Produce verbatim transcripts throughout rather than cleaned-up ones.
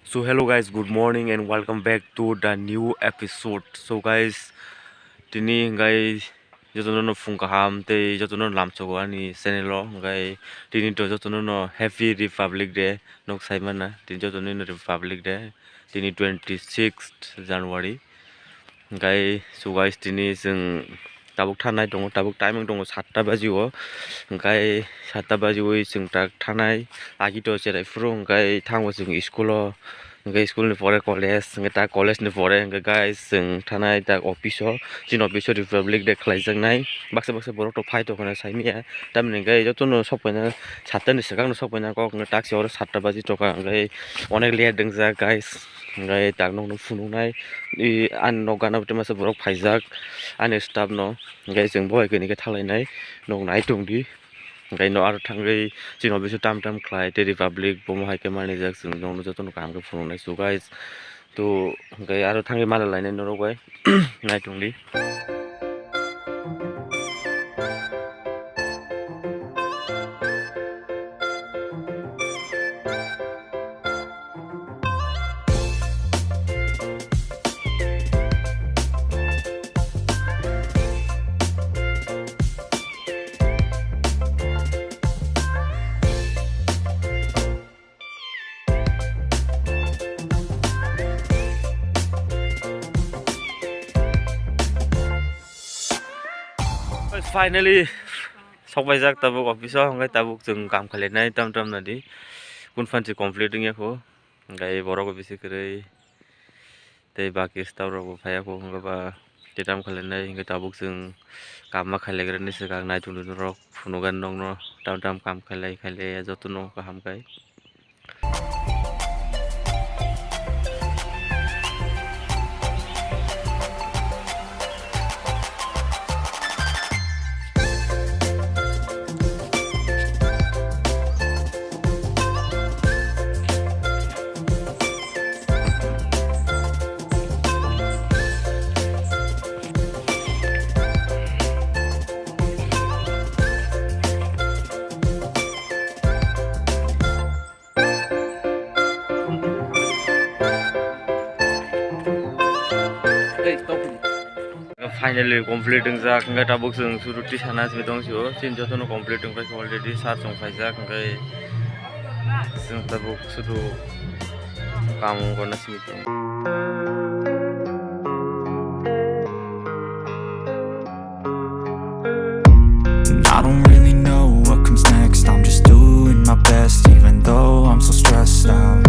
So hello guys, good morning and welcome back to the new episode. So guys, tini hingkai jotono no phung kaham tei jotono lamsogo ani channel o, hingkai tini to jotono no Happy Republic Day nok saimana, tini jotono no Republic Day, tini twenty sixth January. Hingkai so guys, tini chwng tabuk thanai tongo, tabuk timing tongo satta baji o, hingkai satta baji oi chwng tak thanai, agi to cherai phuru hingkai thango chwng school o, hingkai school ni pore college, hingkai tak college ni pore hingkai guys chwng thanai tak office o, chini office o Republic Day khlaijaknai, baksa baksa borok to phai tongkha na saimanya, tamni hingkai jotono sok paina satta ni swkang no sok paina kok hingkai tak se oro satta baji tongkha hingkai onek late wngjak guys. Hingkai tak nokno phunuknai, i, ani nok gana tei masa borok phaijak ani staff no, hingkai chwng bo hai khe thanglai nai, nok nai tongdi. Hingkai no aro thangwi chini office o tam tam khlai tei Republic bomo hai khe manijak, chwng nokno jotono kaham khe phunuknai. So guys, to hingkai aro thangwi malai lainai norok bai nai tongdi. Finally, sokpaijak tabuk office o, hingkai tabuk chwng kam khlainai tam tam nadi. Kun phansi complete wngya kho, hingkai borok bisi kwrwi tei baki staff rok bo phaiya kho, hingkhe ba tei tam khlainai, hingkhe tabuk chwng kam ma khlaigrani swkang naitung rok phunugan nokno tam tam kam khlai khlai jotono kaham khai. Finally complete wngjak, hingke tabuk chwng sudu tisana simi tong sio, chini jotono complete wngpai khe already sir chwng phaijak, hingke chwng tabuk sudu kam wngkha na simi tong. And I don't really know what comes next. I'm just doing my best, even though I'm so stressed out.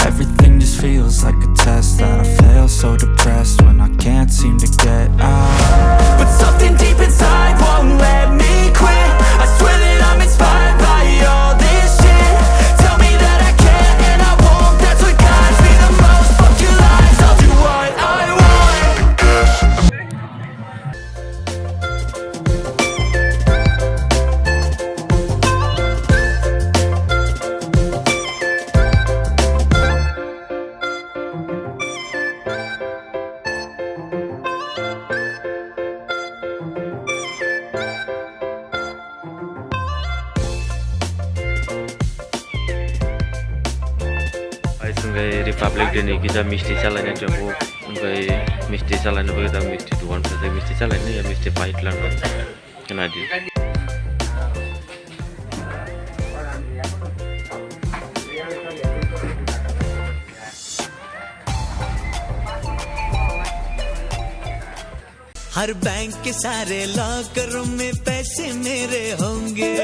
Everything just feels like a test that I fail, so depressed when I can't seem to get out. But something deep inside won't let me quit. I swear that I'm inspired by all this shit. Tell me that I can't and I won't. That's what guides me the most. Fuck your lies, I'll do what I want. Hai, sungkai Republic Day ni kisa misti chalaina tongo. Hingke misti chalaina bagwi tak misti dukan phaijak, misti chalaina ya misti pai tlangwi. Khwnadi. हर बैंक के सारे लॉकरों में पैसे मेरे होंगे।